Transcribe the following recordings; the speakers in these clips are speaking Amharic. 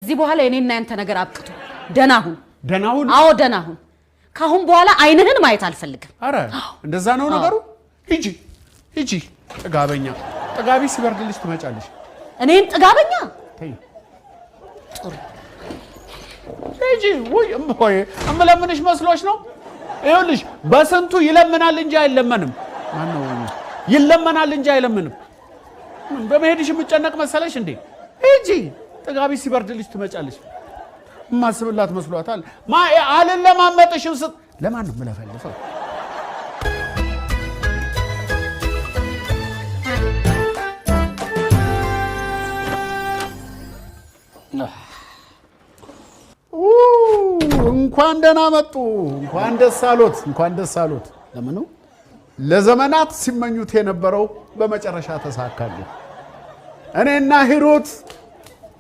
ከዚህ በኋላ የኔና ያንተ ነገር አብቅቶ ደህና ሁን። ደህና ሁን? አዎ ደህና ሁን። ከአሁን በኋላ አይንህን ማየት አልፈልግም። አረ እንደዛ ነው ነገሩ። ሂጂ ሂጂ፣ ጥጋበኛ። ጥጋቢ ሲበርድልሽ ትመጫለሽ። እኔን ጥጋበኛ? ተይ። ጥሩ። ሂጂ። ውይ እምቦይ፣ እምለምንሽ መስሎሽ ነው? ይኸውልሽ በስንቱ ይለምናል እንጂ አይለመንም። ማነው ይለመናል እንጂ አይለምንም። ምን በመሄድሽ የምጨነቅ መሰለሽ እንዴ? ሂጂ፣ ጥጋቢ ሲበርድልሽ ትመጫለሽ። የማስብላት መስሏታል። ማ አልለማመጥሽም። ለማን ነው የምለፈልፈው? እንኳን ደህና መጡ። እንኳን ደስ አሎት። እንኳን ደስ አሎት። ለምኑ? ለዘመናት ሲመኙት የነበረው በመጨረሻ ተሳካልን። እኔና ሂሩት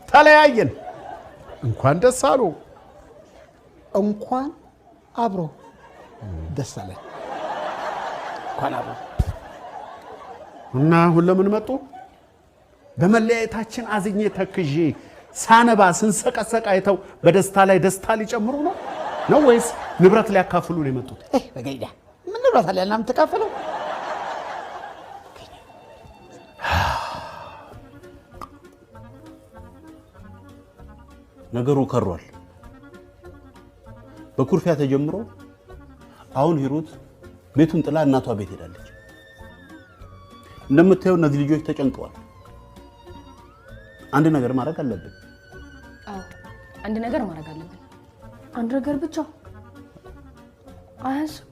ተለያየን። እንኳን ደስ አሉ። እንኳን አብሮ ደስ አለን። እንኳን አብሮ። እና አሁን ለምን መጡ? በመለያየታችን አዝኜ ተክዤ ሳነባ ስንሰቀሰቅ አይተው በደስታ ላይ ደስታ ሊጨምሩ ነው ወይስ ንብረት ሊያካፍሉ ነው የመጡት? በገዳ ምን ንብረት አለ እና የምትካፈለው? ነገሩ ከሯል። በኩርፊያ ተጀምሮ አሁን ሂሩት ቤቱን ጥላ እናቷ ቤት ሄዳለች። እንደምታየው እነዚህ ልጆች ተጨንቀዋል። አንድ ነገር ማድረግ አለብን። አዎ አንድ ነገር ማድረግ አለብን። አንድ ነገር ብቻ አያንስም።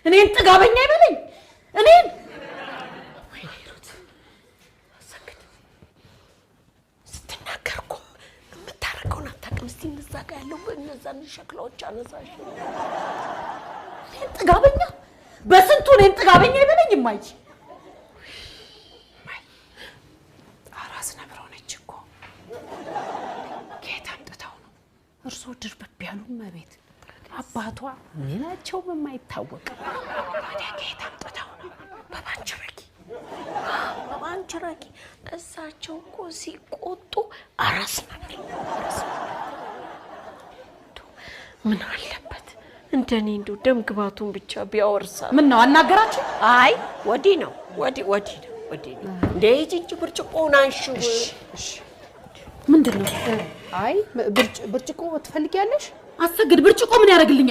እኔን ጥጋበኛ ይበለኝ? እኔን? ወይኔ ሂሩት፣ አሰግድ። ስትናገር እኮ የምታረገውን አታውቅም። እስቲ እነዛ ጋር ያለው እነዛን ሸክላዎች አነሳሽ። እኔን ጥጋበኛ? በስንቱ እኔን ጥጋበኛ ይበለኝ? እማዬ አራስ ነብር ሆነች እኮ። ከየት አምጥተው ነው? እርሶ ድርብብ ያሉ እመቤት፣ አባቷ ምናቸውም የማይታወቅ። ታዲያ ከየት አምጥተው ነው? በባንችረኪ በባንችረኪ። እሳቸው እኮ ሲቆጡ አራስ ነብር። ምን አለበት እንደኔ እንደው ደም ግባቱን ብቻ ቢያወርሳል። ምን ነው አናገራችሁ? አይ ወዲህ ነው፣ ወዲህ ወዲህ ነው፣ ወዲህ ነው። እንደ ሂጂ እንጂ ብርጭቆውን አንሺው። ምንድን ነው? አይ ብርጭቆ ትፈልጊያለሽ? አሰግድ፣ ብርጭቆ ምን ያደርግልኛል?